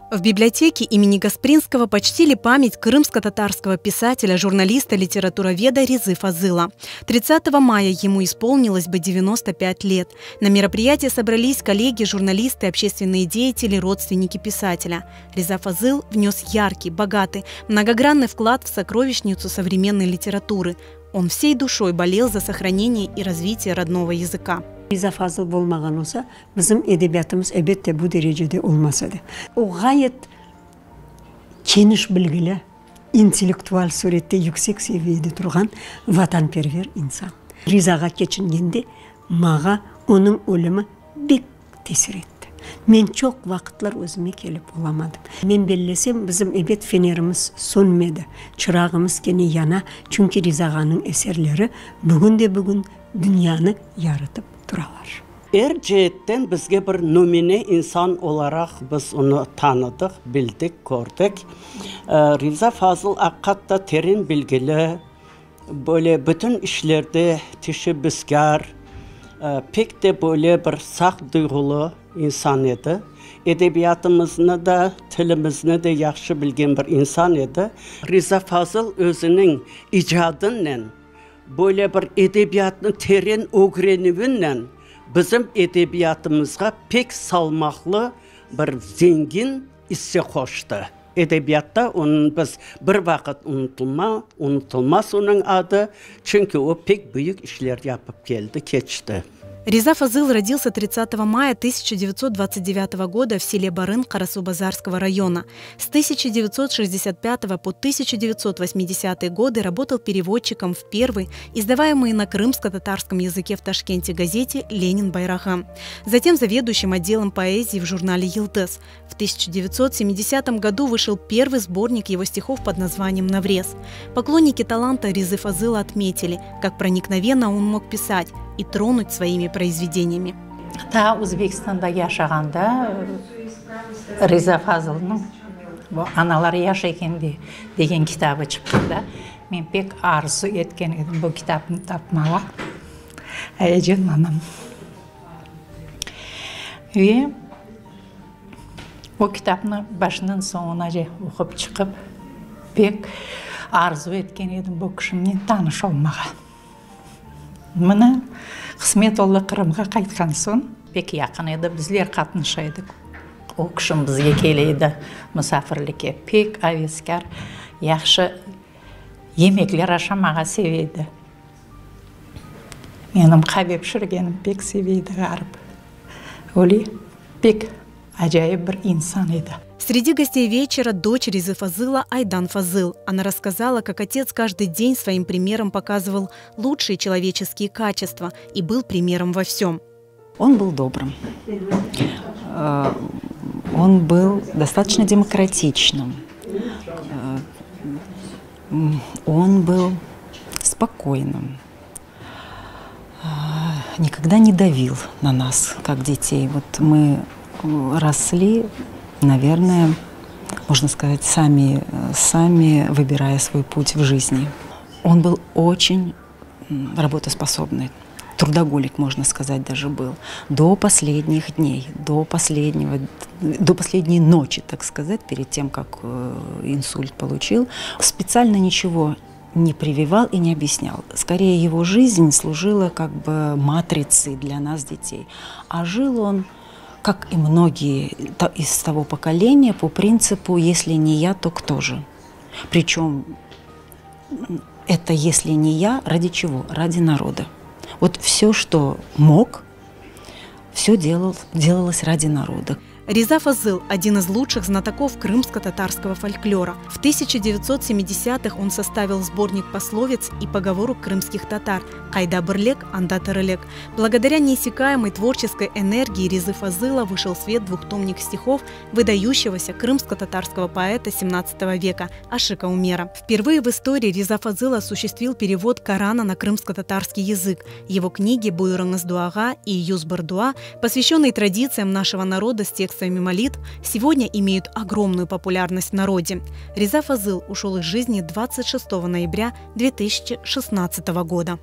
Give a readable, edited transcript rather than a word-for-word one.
В библиотеке имени Гаспринского почтили память крымско-татарского писателя, журналиста, литературоведа Резы Фазыла. 30 мая ему исполнилось бы 95 лет. На мероприятие собрались коллеги, журналисты, общественные деятели, родственники писателя. Реза Фазыл внес яркий, богатый, многогранный вклад в сокровищницу современной литературы. Он всей душой болел за сохранение и развитие родного языка. Riza Fazıl olmağan olsa, bizim edebiyatımız elbette bu derecede olmaz edi. O ğayet keniş bilgili, intellektual surette yüksek seviyede turğan vatanperver insan. Rizağa keçingende maña onıñ ölümi bek tesir etti. Men çoq vaqıtlar özüme kelip olamadım. Men bellesem, bizim ebet fenerimiz sönmedi, çırağımız kene yana, çünki Riza ağanıñ eserleri bugün de bugün dünyanı yarıtıp turalar. Er ceetten bizge bir nümüne insan olaraq biz onı tanıdıq, bildik, kördik. Riza Fazıl aqiqatta teren bilgili, böyle bütün işlerde teşebbüskâr, pek de böyle bir saq duyğulı insan edi. Edebiyatımıznı da, tilimizni de yahşı bilgen bir insan edi. Riza Fazıl özüniñ icadınen Böyle bir edebiyatnı teren ögrenüvinen bizim edebiyatımızğa pek salmaqlı bir zengin isse qoştı. Edebiyatta onıñ biz bir vaqıt unutılma, unutılmaz onıñ adı, çünki o pek büyük işler yapıp keldi, keçti. Riza Fazıl родился 30 мая 1929 года в селе Барын Карасубазарского района. С 1965 по 1980 годы работал переводчиком в первой, издаваемой на крымско-татарском языке в Ташкенте газете «Ленин Байраха». Затем заведующим отделом поэзии в журнале «Йылдыз». В 1970 году вышел первый сборник его стихов под названием «Наврез». Поклонники таланта Ризы Фазыла отметили, как проникновенно он мог писать и тронуть своими произведениями. Daa Özbekistanda yaşağanda Riza Fazılnıñ bu Analar yaş ekende degen kitabı çıqqanda men pek arzu etken edim bu kitapnı tapmağa. Eyecanlanam. Ve o kitapnı başından soñunace oqup çıqıp, pek arzu etken edim bu kişimnen tanış olmağa. Mına, qısmet oldı, Qırımğa qaytqan soñ. Pek yaqın edi, bizler qatnaşa edik. O kişim bizge kele edi musafirlikke. Pek aveskâr, yahşı yemekler aşamağa seve edi. Menim qave pişirgenim pek seve edi ğarip. Öyle pek acayip bir insan edi. Среди гостей вечера дочь Резы Фазыла Айдан Фазыл. Она рассказала, как отец каждый день своим примером показывал лучшие человеческие качества и был примером во всем. Он был добрым. Э, он был достаточно демократичным. Э, он был спокойным. Э, никогда не давил на нас, как детей. Вот мы росли, наверное, можно сказать, сами, сами выбирая свой путь в жизни. Он был очень работоспособный, трудоголик, можно сказать, даже был, до последних дней, до последнего, до последней ночи, так сказать, перед тем, как э, инсульт получил. Специально ничего не прививал и не объяснял. Скорее, его жизнь служила как бы матрицей для нас, детей. А жил он, как и многие из того поколения, по принципу «если не я, то кто же?». Причем это «если не я, ради чего? Ради народа. Вот все, что мог, все делал, делалось ради народа. Реза Фазыл – один из лучших знатоков крымско-татарского фольклора. В 1970-х он составил сборник пословиц и поговорок крымских татар «Qayda birlik, anda tirilik». Благодаря неиссякаемой творческой энергии Резы Фазыла вышел в свет двухтомник стихов выдающегося крымско-татарского поэта 17 века Ашика Умера. Впервые в истории Реза Фазыл осуществил перевод Корана на крымско-татарский язык. Его книги «Buyurıñız duağa» и «101 dua», посвященные традициям нашего народа с текстами молитв, сегодня имеют огромную популярность в народе. Реза Фазыл ушел из жизни 26 ноября 2016 года.